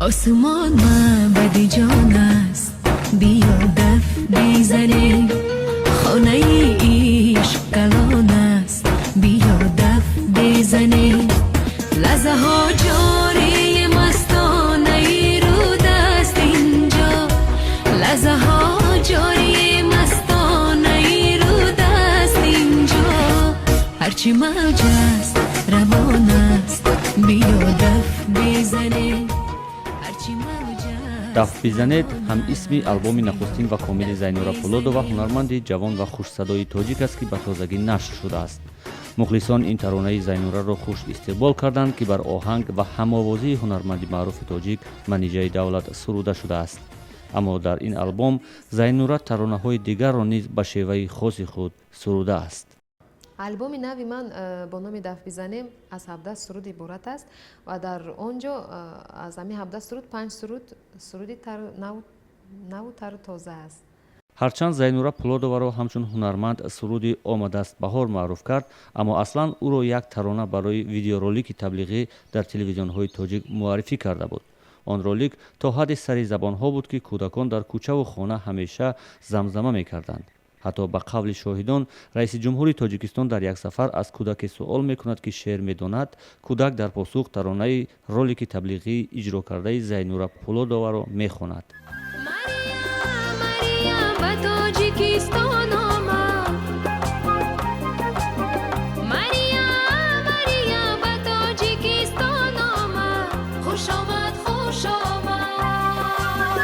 Осмон маъбади ҷон аст, биё даф бизанем. Хонаи ишқ калон аст, биё даф бизанем. Лаҳзаҳо ҷории мастонаи руд аст инҷо, лаҳзаҳо ҷории мастонаи руд аст инҷо. Ҳарчи мавҷ аст, равон аст, биё даф бизанем. Ҳарчи мавҷ аст. «Даф бизанед» ҳам исми албоми нахустин ва комили Зайнура Пулодова, ҳунарманди ҷавон ва хушсадои тоҷик аст, ки ба тозагӣ нашр шудааст. Мухлисон ин таронаи Зайнураро хуш истиқбол карданд, ки бар оҳанг ва ҳамовозии ҳунарманди маъруфи тоҷик Маниҷаи Давлат суруда шудааст. Аммо дар ин албом Зайнура таронаҳои дигарро низ ба шеваи хоси худ сурудааст. Албоми нави ман бо номи «Даф бизанем» аз 17 суруд иборат аст ва дар он ҷо аз ҳамин 17 суруд панҷ суруд суруди наву тару тоза аст. Ҳарчанд Зайнура Пулодоваро ҳамчун ҳунарманд суруди «Омадааст баҳор» маъруф кард, аммо аслан ӯро як тарона барои видеоролики таблиғӣ дар телевизионҳои тоҷик муаррифӣ карда буд. Он ролик то ҳадди сари забонҳо буд, ки кӯдакон дар кӯчаву хона ҳамеша замзама мекарданд. Ҳатто ба қавли шоҳидон, раиси ҷумҳури Тоҷикистон дар як сафар аз кӯдаке суол мекунад, ки шеър медонад. Кӯдак дар посух таронаи ролики таблиғӣ иҷрокардаи Зайнура Пулодоваро мехонад. Марьям, Марьям ба Тоҷикистон омад. Марьям, Марьям ба Тоҷикистон омад. Хуш омад, хуш омад.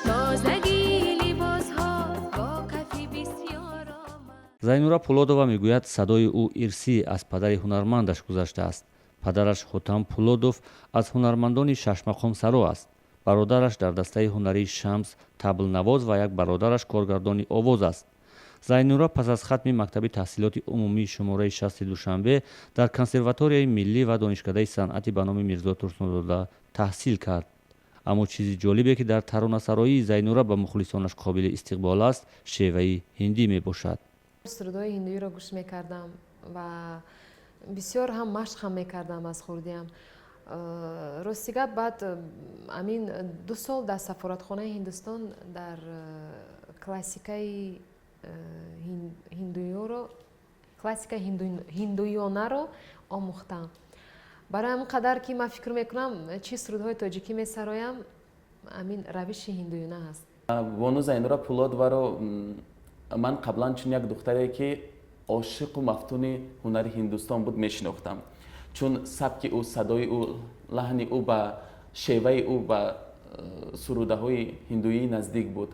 Тозагии либосҳо бо кафи бисёр омад. Зайнура Пулодова мегӯяд, садои ӯ ирсӣ аз падари ҳунармандаш гузаштааст. Падараш Ҳотам Пулодов аз ҳунармандони шашмақомсаро аст. Бародараш дар дастаи ҳунарии «Шамс» таблнавоз ва як бародараш коргардони овоз аст. Зайнура пас аз хатми мактаби таҳсилоти умумии шумораи 60 Душанбе дар Консерваторияи миллӣ ва Донишкадаи санъати ба номи Мирзо Турсунзода таҳсил кард. Аммо чизи ҷолибе, ки дар таронасароии Зайнура ба мухлисонаш қобили истиқбол аст, шеваи ҳиндӣ мебошад. Сурудҳои ҳиндуиро гӯш мекардам ва бисёр ҳам машқ ҳам мекардам аз хурдиам. Рости гап, баъд амин 2 сол дар сафоратхонаи Ҳиндустон дар классикаи ҳиндуёро, классикаи ҳиндуёнаро омӯхтам. Барои ҳамин қадар ки ман фикр мекунам, чӣ сурудҳои тоҷикӣ месароям, амин равиши ҳиндуёна ҳаст. Бону Зайнура Пулодоваро ман қаблан чун як духтаре, ки ошиқу мафтуни ҳунари Ҳиндустон буд, мешинохтам, чун сабки ӯ, садои ӯ, лаҳни ӯ ба шеваи ӯ ба сурудаҳои ҳиндуӣ наздик буд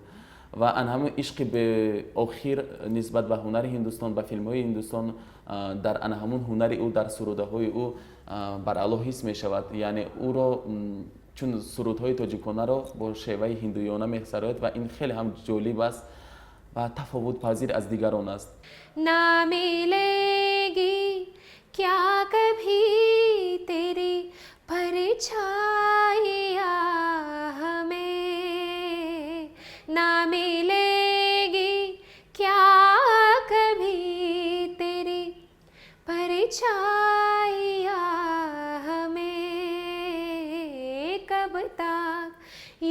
ва ан ҳамин ишқи беохир нисбат ба ҳунари Ҳиндустон, ба филмҳои Ҳиндустон дар ана ҳамун ҳунари ӯ, дар сурудаҳои ӯ баръало ҳис мешавад. Яъне ӯро чун сурудҳои тоҷиконаро бо шеваи ҳиндуёна месарояд ва ин хеле ҳам ҷолиб аст ва тафовутпазир аз дигарон аст. ना मिलेगी क्या कभी तेरी परछाइयाँ हमें, ना मिलेगी क्या कभी तेरी परछाइयाँ हमें। कब तक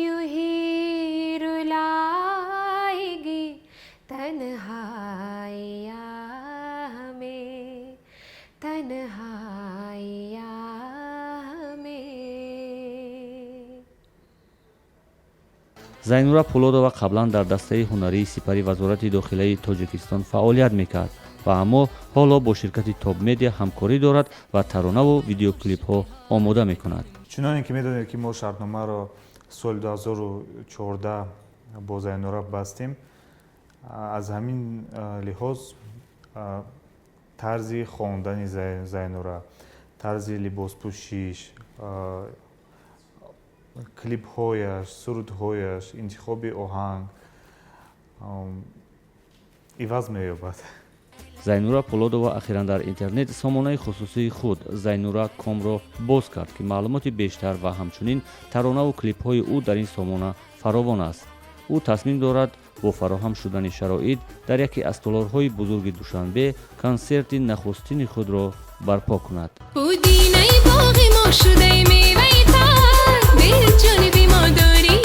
यूं ही रुलाएगी तन्हाइयाँ हमें, तन्हाइयाँ हमें। Зайнура Пулодова қаблан дар дастаи ҳунарии сипари Вазорати дохилаи Тоҷикистон фаъолият мекард ва аммо ҳоло бо ширкати Топ Медиа ҳамкорӣ дорад ва таронаву видеоклипҳо омода мекунад. Чуноне ки медонед, ки мо шартномаро соли 2014 бо Зайнура бастем, аз ҳамин лиҳоз тарзи хондани Зайнура, тарзи либоспӯшиш, клипҳояш, сурудҳояш, интихоби оҳанг иваз меёбад. Зайнура Пулодова ахиран дар интернет сомонаи хусусии худ Зайнура комро боз кард, ки маълумоти бештар ва ҳамчунин таронаву клипҳои ӯ дар ин сомона фаровон аст. Ӯ тасмим дорад бо фароҳам шудани шароит дар яке аз толорҳои бузурги Душанбе консерти нахустини худро барпо кунад. Пудинаи боғи мо шудаи меваи тар. Дил ҷониби мо дорӣ.